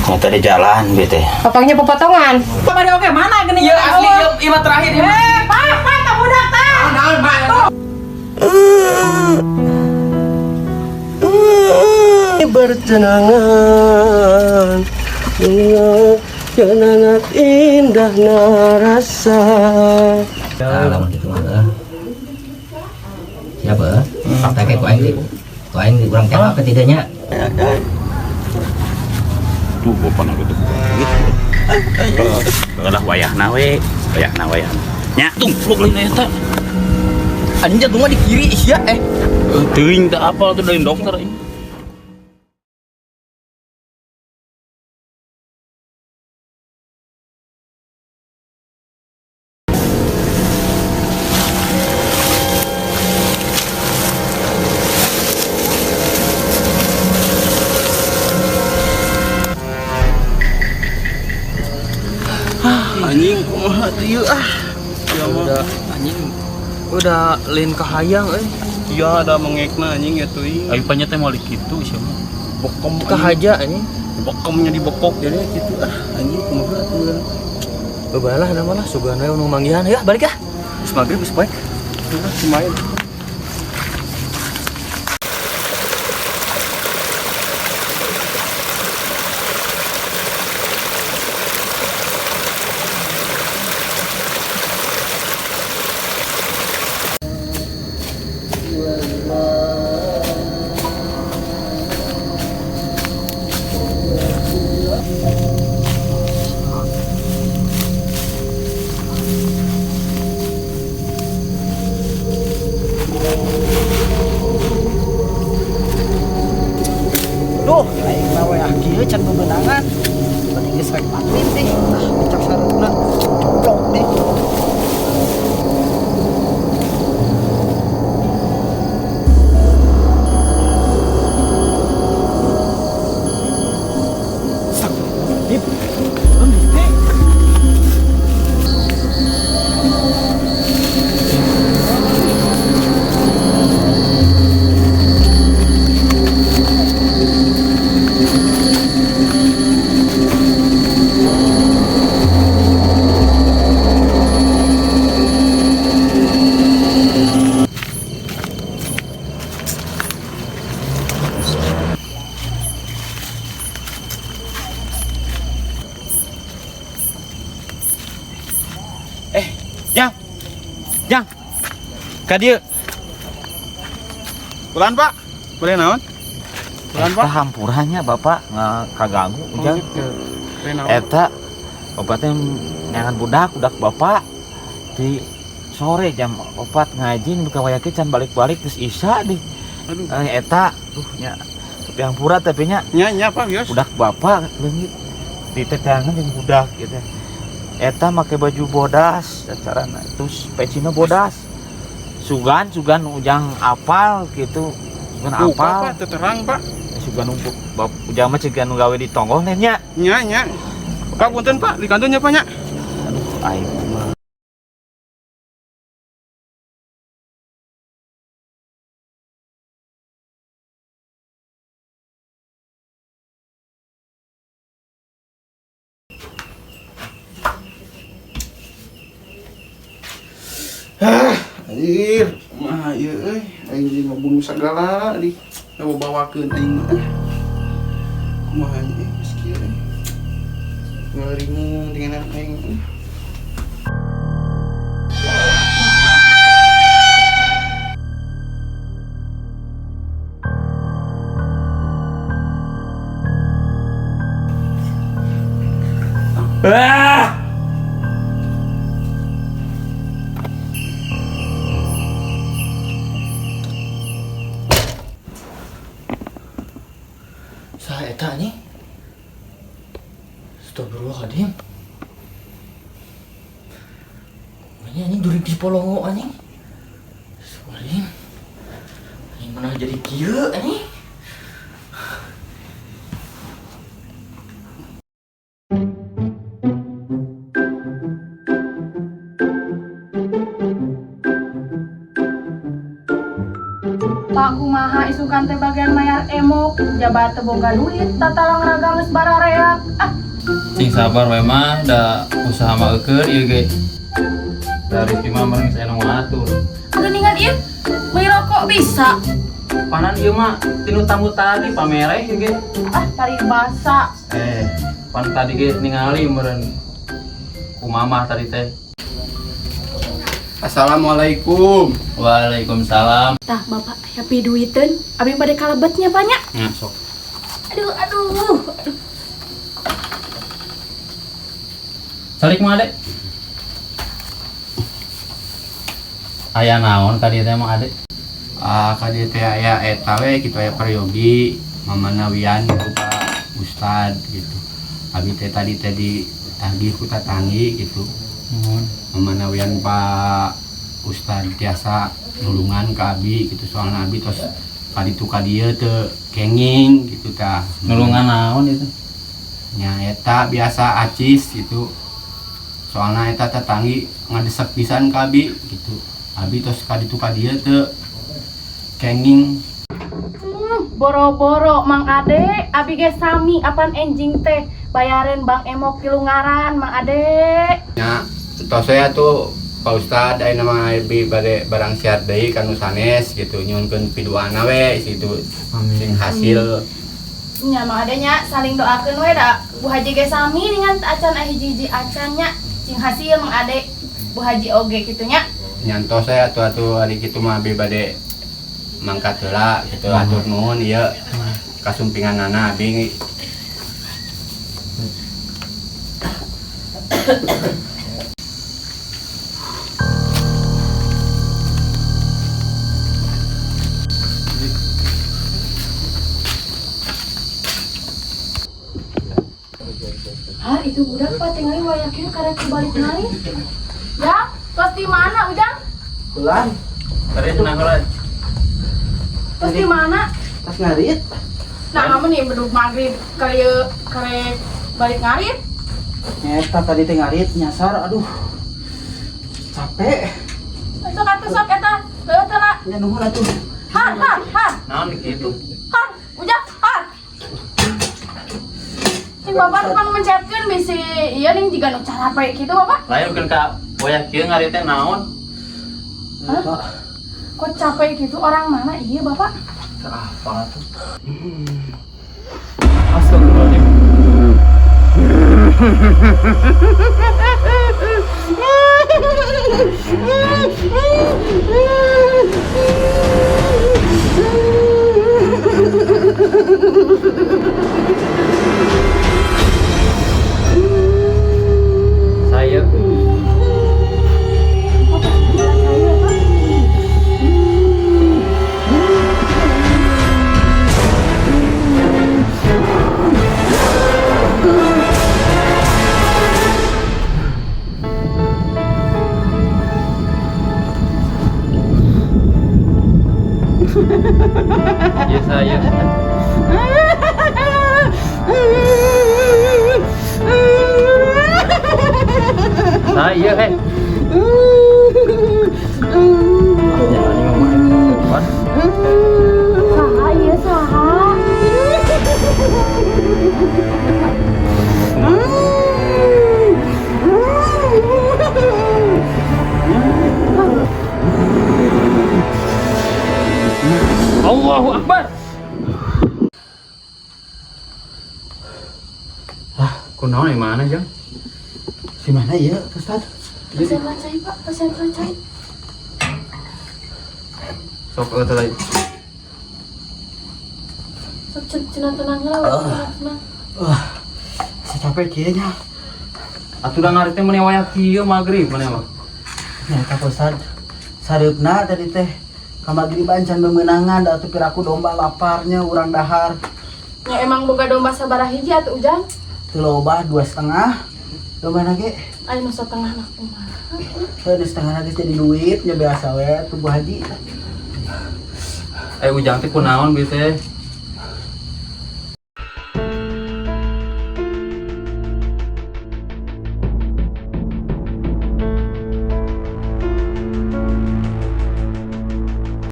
Nyata di jalan bete. Papangnya pepotongan. Pada oke mana gini? Iya asli ieu ieu mah terakhir ieu. Eh, Pak, Pak, tak budak tah. Naon, Pak? Bertenangan kenangan indah narasa. Nah, lamun kitu mah heuh. Siap heuh. Tah kayak ku aing di ku aing di urang tembak ke tidaknya. Tuh bapak nak gitu. Lah wayahna we, wayahna wayahna. Nya tungkruk lain eta. Anjing jantungnya di kiri sia eh. Teuing teu apal tuh dari dokter ini. Anjing kumaha teh ieu ah. Ya Udah anjing udah lain kahayang euy. Iya ada mengekna anjing ya teuing. Aing panya teh moal kitu sia mah. Bokom Kahaja anjing. Bokomnya dibekok jadi gitu ah anjing kumaha atuh. Bebalah nama lah sugan we nu manggihan ya balik ah. Geus magrib geus poek. Lumayan. Duh, aing mah we ah kieu can bebenangan. Mending geus rek magrib nih. Ah, dicap sarungna. Coplok nih. Eh, Jang. Jang. Ka dieu. Bulan Pak. Boleh naon? Bulan Pak. Eta hampurannya bapak kaganggu ujang. Boleh naon? Eta bapak teh neangan budak, budak bapak di sore jam 4 ngaji nu ka wayah can balik-balik terus isya deh. Aduh. Eh, eta duh nya tapi hampura tapi nya Nya nya Pak bios. budak bapak leungit di teteangan jeung budak gitu. Eta make baju bodas acarana terus pecina bodas. Sugan sugan ujang apal gitu. Sugan Buka apal. Pak, teu terang Pak. Sugan nu ujang mah cegan nu gawe di tonggoh nya. Nya nya. Pak punten Pak, di kantornya Pak nya. Aduh aing mah. Anjir, mah ieu euy, aing jadi ngabunuh sagala di bawakeun aing mah. Kumaha ieu geus kieu euy. Ngaringung dengan aing. Ah! Saha eta anjing? Astagfirullahaladzim. Ini anjing jurig di polongo anjing. Astagfirullahaladzim. Anjing mana jadi kieu anjing? Pak, Bapak kumaha isukan teh bagian mayar emok, jabat teu boga duit, tatalang raga geus barareak. Ah, Cing sabar we mah da usaha mah eukeun ieu ge. Da rezeki mah meureun geus aya nu ngatur. geuningan ieu meuli rokok bisa. Panan ieu mah tinu tamu tadi pamere ieu ge. Ah, paribasa. Eh, pan tadi ge ningali meureun ku mamah tadi teh. Assalamualaikum. Waalaikumsalam. Tah, Bapak happy duiteun, abi bade kalebetnya banyak. Nah, sok. Aduh, aduh. Aduh. Salik mah Adek. Aya naon ka dieu teh mah Adek? Ah, ka dieu teh aya eta we kitu aya peryogi Mamana Wian ku Pak Ustad gitu. Abi teh tadi teh ditagih ku tatanggi gitu. Nuhun. Mamana Wian Pak Ustad tiasa nulungan ka abi gitu soalna abi tos kaditu ka dieu teu kenging gitu tah. Nulungan naon itu? Nya eta biasa acis gitu. Soalna eta tetanggi ngadesek pisan ka abi gitu. Abi tos kaditu ka dieu teu kenging. Boro-boro Mang Ade, abi ge sami apan enjing teh bayarin Bang Emok tilungaran Mang Ade. Nya tos saya tuh Pak Ustad ayeuna mah abi bade barang siar deui ka nu sanes gitu nyuhunkeun piduana we gitu sing hasil. Nya Mang Ade nya saling doakeun we da Bu Haji ge sami dengan acan hiji-hiji acan nya cing hasil Mang Ade Bu Haji oge kitu nya. Nyantos saya atuh atuh ari kitu mah abi bade mangkat heula gitu atur nuhun ieu kasumpinganana abi. Har itu budak pak tinggal wayah kieu karek balik nari. Ya, tos di mana Ujang? Bulan, Tadi cenah heula. Tos di mana? tas ngarit. Nah, kamu nih beduk maghrib kali karek balik ngarit. Eta tadi teh ngarit nyasar, aduh. Capek. Sok atuh sok eta. Leuwih teh lah. Nya nuhun atuh. Har har har. Naon kitu? Har, Ujang, har. Cing bapak tukang mencetkeun bisi ieu ning jiga nu carape kitu bapak. Lain keun ka wayah kieu ngarit teh naon? Hah? Kok capek gitu orang mana iya bapak? Teu apa tuh? Astagfirullahaladzim. Saya Ya saya. Saya eh. Jangan ini mah main. Saha ieu saha? Allahu Akbar. Ah, kunaon yang mana, Jang? Di mana ieu, Ustad? Pasien cai pak, pasien cai. Sok eueuh teh. Sok cenah tenang lah, tenang tenang. Wah, saya capek kieu nya. Atuh da ngarit teh meuni wayah kieu magrib maneh mah. Nya eta Pak Ustad. Sareupna tadi teh kamagriban can memenangan da atuh piraku domba laparnya urang dahar. Ya emang boga domba sabaraha hiji atuh Ujang? Teu loba 2,5. Domba na ge. Ayo nu satengah mah kumaha? Heuh, nu setengah geus jadi duit nya biasa we tuh Bu Haji. Eh ujang teh kunaon bieu teh?